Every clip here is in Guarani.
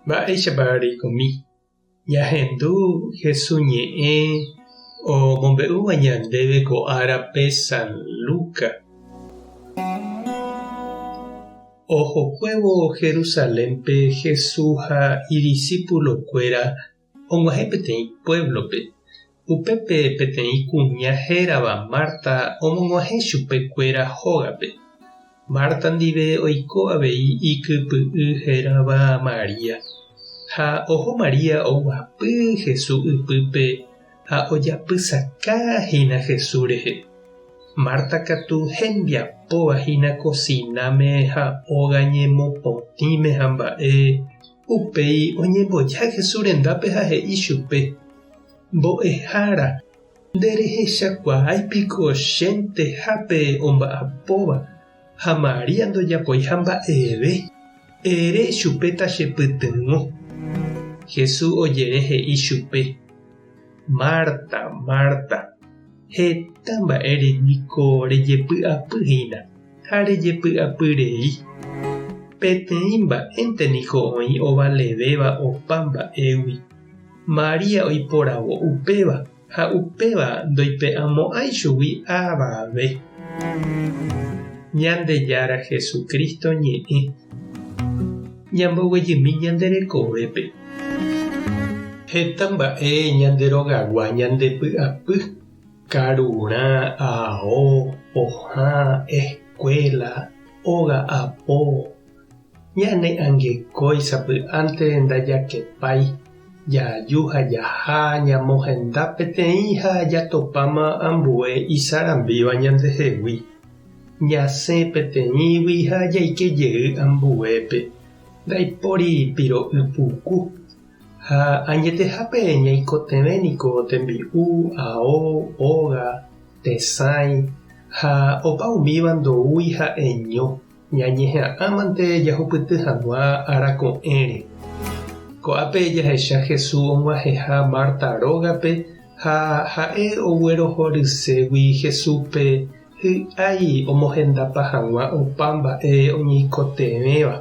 Mba'éichapa reikomi? Ñahendu Jesús ñe'ẽ omombe'úva ñandéve ko árape San Lucas. Ohokuévo Jerusalénpe Jesús ha idisípulokuéra og̃uahẽ peteĩ puévlope. Upépe peteĩ kuña hérava Marta omog̃uahẽ chupe kuéra hógape. Marta ndive oiko avei ikypy'y hérava María. Ha oho María oguapy Jesús ypýpe ha ojapysaka hína Jesús rehe. Marta katu hembiapóva hína kosináme ha óga ñemopotĩme ha mba'e, upéi oñemboja Jesús rendápe ha he'i chupe, Mbo'ehára, nderehechakuaái piko chentehápe omba'apóva ha María ndojapoiha mba'eve? Ere chupe tachepytyvõ. Jesús ojere he'i chupe, Marta, Marta, heta mba'ére niko rejepy'apy hína ha rejepy'apy rei. Peteĩ mba'énte niko oĩ ovalevéva opa mba'égui. María oiporavo upéva ha upéva ndoipe'amo'ãi chugui avave. Ñandejára Jesucristo ñe'ẽ ñamboguejymi ñande rekovépe. Heta mba'e ñande rogagua ñande py'apy, karurã, ao, pohã, escuela, óga apo, Ñane angekói sapy'ánte ndajakepái, jaju ha jaha ñamohenda peteĩ ha jatopáma ambue isarambíva ñandehegui. Ñasẽ peteĩgui ha jaike jey ambuépe, ndaipóri piro'y puku. Ha añetehápe ñaikotevẽ niko tembi'u, ao, óga, tesãi ha opa umíva ndoúi ha'eño. Ñañeha'ãmante jahupyty hag̃ua ára ko'ẽre. Ko'ápe jahecha Jesús og̃uahẽha Marta rógape ha ha'e oguerohorységui Jesúspe hy'ái omohendapa hag̃ua opa mba'e oñeikotevẽva.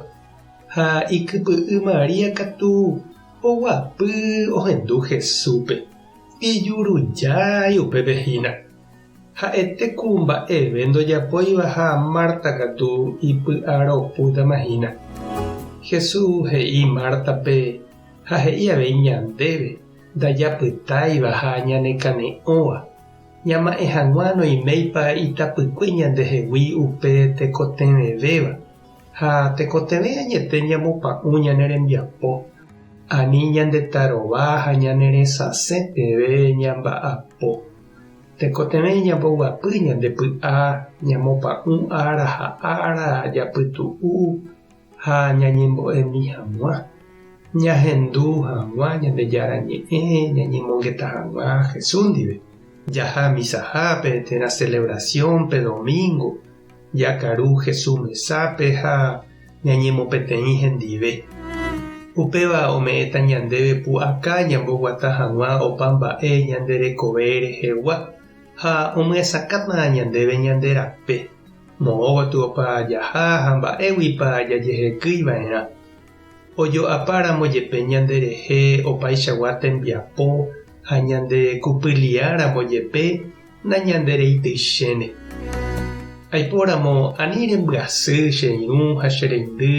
Ha ikypy'y María katu oguapy ohendu Jesúspe, ijurujái upépe hína. Ha'ete ku mba'eve ndojapóiva ha Marta katu ipy'aropútama hína. Jesús he'i Mártape ha he'i avei ñandéve ndajapytáiva ha ñanekane'õva, ñama'ẽ hag̃ua noiméipa itapykue ñandehegui upe tekotevẽvéva ha tekotevẽ añete ñamopa'ũ ñane rembiapo, ani ñandetarova ha ñaneresasẽ peve ñamba'apo. Tekotevẽ ñamboguapy ñande py'a, ñamopa'ũ ára ha ára japytu'u ha ñañembo'emi hag̃ua, ñahendu hag̃ua Ñandejára Ñe'ẽ, ñañemongeta hag̃ua Jesús ndive, jaha misahápe térã celebración-pe domingo, jakaru Jesús mesápe ha ñañemopeteĩ hendive. Upéva ome'ẽta ñandéve pu'aka ñamboguata hag̃ua opa mba'e ñande rekove rehegua ha omyesakãta ñandéve ñande rape, moõ gotyopa jaha ha mba'éguipa jajehekýi va'erã. Ojo'apáramo jepe ñande rehe opaichagua tembiapo ha ñande kupyliáramo jepe nañandereityichéne. Aipóramo ani rembyasy che irũ ha che reindy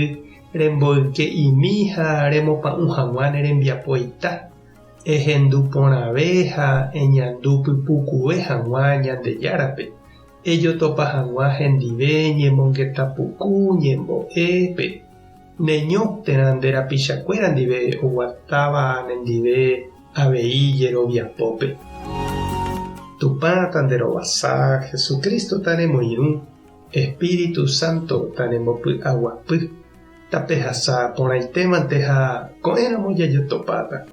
remboyke'imi ha remopa'ũ hag̃ua ne rembiapoita, ehendu porãve ha eñandu pypukuve hag̃ua Ñandejárape, ejotopa hag̃ua hendive ñemongeta puku ñembo'épe, neño térã nde rapichakuéra ndive oguatáva nendive avei jeroviapópe. Tupã tanderovasa, Jesucristo tanemoirũ, Espíritu Santo tanembopy'aguapy, tapehasa porãitémante ha ko'ẽramo jajotopáta.